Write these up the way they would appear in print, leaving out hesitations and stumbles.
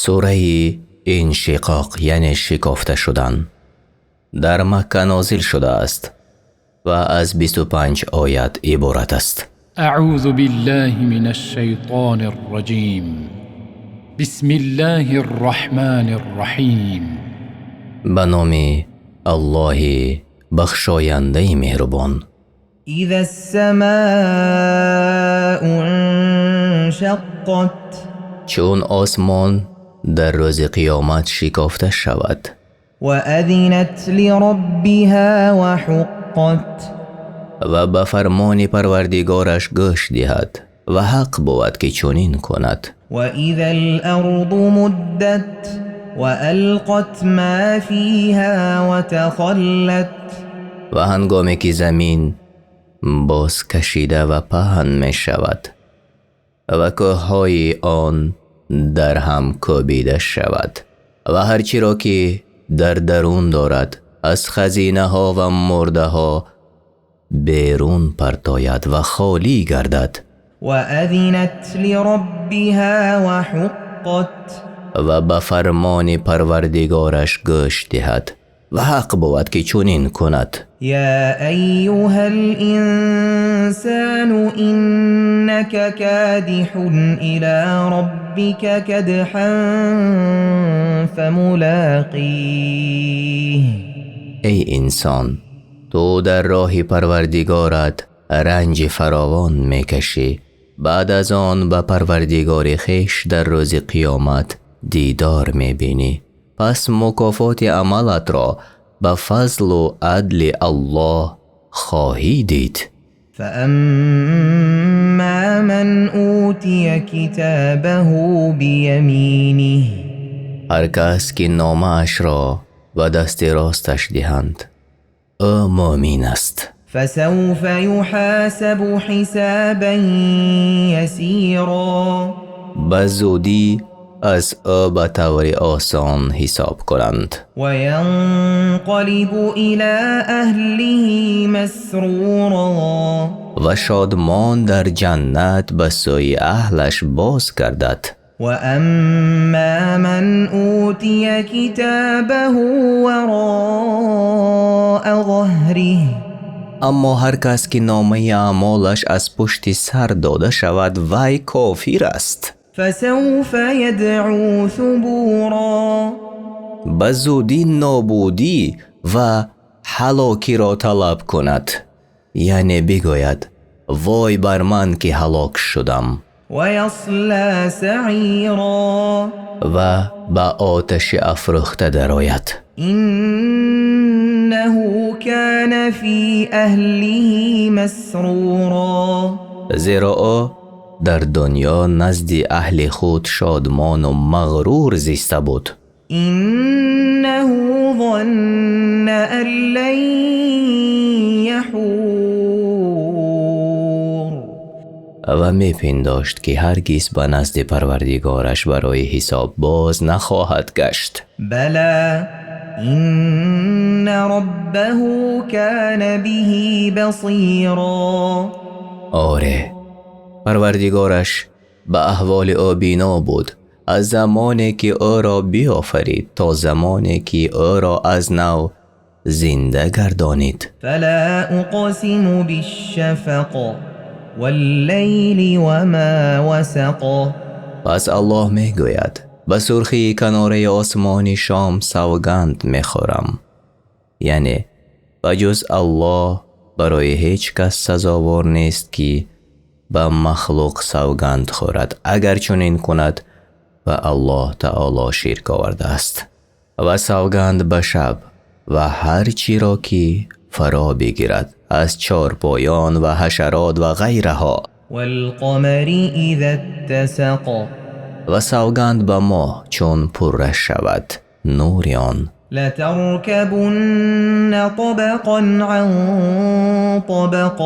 Сураи Иншиқоқ, яъне шикофта шудан, дар Макка нозил шудааст ва аз 25 оят иборат аст. Аъӯзу биллаҳи минаш-шайтонир-рожим. Бисмиллаҳир-раҳмонир-раҳим. Ба номи Аллоҳ бахшоянда меҳрубон. Изас-самоу иншаққат. Чун осмон дар рӯзи қиёмат шикофта шавад. Ва азинат лироббиҳо ва ҳуққат. Ва ба фармони Парвардигораш гӯш диҳад ва ҳақ буд ки чунин кунад. Ва изал-арзу муддат ва алқат мо фиҳо ва тахаллат. Ва ҳангоме ки замин боз кашида ва паҳн мешавад ва кӯҳҳои он дар ҳам кӯбида шавад ва ҳар чиро ки дар дарун дорад аз хазинаҳо ва мурдаҳо берун партояд ва холӣ гардад. Ва азинат лироббиҳо ва ҳуққат. Ва ба фармони Парвардигораш гӯш диҳад ва ҳақ буд ки чунин кунад. Ё айюҳал-инсону иннака кодиҳун ило роббика кадҳан фамулоқиҳ. Эй инсон, ту дар роҳи Парвардигорат ранҷи фаровон мекашӣ, баъд аз он ба Парвардигори хеш дар рӯзи қиёмат дидор мебинӣ. Пас мукофоти амалатро ба фазлу адли Аллоҳ хоҳӣ дид. Фааммо ман ӯтия китобаҳу бияминиҳ. Ҳар кас ки номааш ро ба дасти росташ диҳанд, ӯ мӯъмин аст. Фасавфа юҳосабу ҳисобан ясиро. Ба зудӣ аз ӯ ба таври осон ҳисоб кунанд. Ва янқалибу ило аҳлиҳи масруро. Ва шодмон дар ҷаннат ба сӯи аҳлаш боз гардад. Ва аммо ман ӯтия китобаҳу вароа заҳриҳ. Аммо ҳар кас ки номаи аъмолаш аз пушти сар дода шавад, вай кофир аст. Фасавфа ядъу субуро. Ба зудӣ нобудӣ ва ҳалокиро талаб кунад, яъне бигӯяд: вой бар ман ки ҳалок шудам. Ва ясло саъиро. Ва ба оташи афрӯхта дарояд. Иннаҳу кона фи аҳлиҳи масруро. Зеро ӯ дар дунё назди аҳли худ шодмон ва мағрур зиста буд. Иннаҳу зонна ан лан яҳур. Ва мепиндошт ки ҳаргиз ба назди Парвардигораш барои ҳисоб боз нахоҳад гашт. Бало инна роббаҳу кона биҳи басиро. Оре, Парвардигораш ба аҳволи ӯ бино буд аз замоне ки ӯро биёфарид то замоне ки ӯро аз нав зинда гардонид. Фало уқсиму бишшафақ валлайли ва мо васақ. Пас Аллоҳ мегӯяд: ба сурхии канораи осмони шом савганд мехӯрам, яъне ба ҷуз Аллоҳ барои ҳеҷ кас сазовор нест ки ба махлуқ савганд хӯрад. Агар чунин кунад, ба Аллоҳи таъоло ширк овардааст. Ва савганд ба шаб ва ҳар чиро ки фаро бигирад аз чорпоён ва ҳашарот ва ғайраҳо. Вал-қамари изаттасақ. Ва савганд ба моҳ чун пурра шавад нури он. Латаркабунна табақан ан табақ.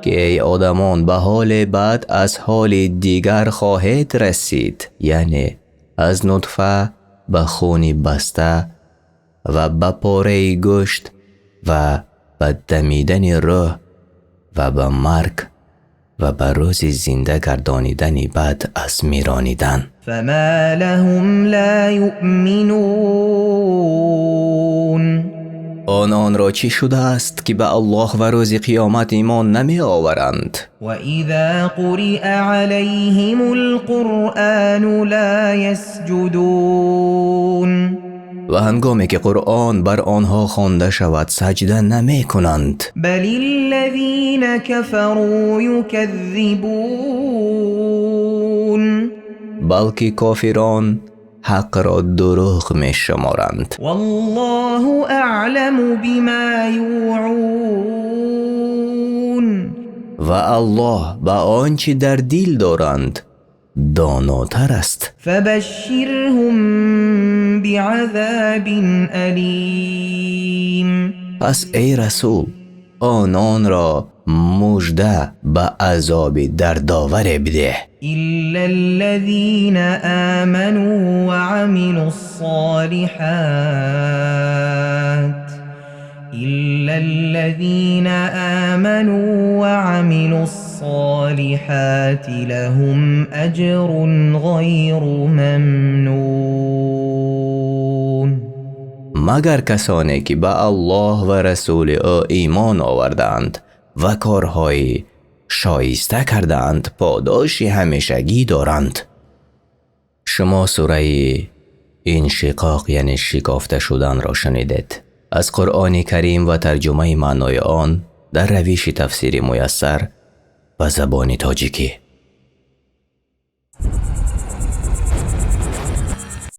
Ки эй одамон, ба ҳоли бад аз ҳоли дигар хоҳед расид, яъне аз нутфа ба хуни баста ва ба пораи гӯшт ва ба дамидани рӯҳ ва ба марг Ва ба рӯзи зинда гардонидани баъд аз миронидан. فما لهم لا يؤمنون. Ононро чӣ шудааст, ки ба Аллоҳ ва рӯзи қиёмат имон намеоваранд? وإذا قرئ عليهم القرآن لا يسجدون. Ва ҳангоме ки Қуръон бар онҳо хонда шавад, саҷда намекунанд. بل الذين كفروا يكذبون. Балки кофирон ҳақро дурӯғ мешуморанд. والله أعلم بما يوعون. Ва Аллоҳ ба он чӣ дар дил доранд донотар аст. فبشرهم بعذاب أليم. Пас, эй расул, ононро мужда ба азоби дардоваре бидеҳ. إلا الذين آمنوا وعملوا الصالحات إلا الذين آمنوا وعملوا الصالحات لهم أجر غير ممنون. Магар касоне ки ба Аллоҳ ва расули ӯ имон овардаанд ва корҳои шоиста кардаанд, подоши ҳамешагӣ доранд. Шумо сураи Иншиқоқ, яъне шикофта шуданро шунидед, аз Қуръони Карим ва тарҷумаи маънои он дар равиши тафсири муяссар ба забони тоҷикӣ.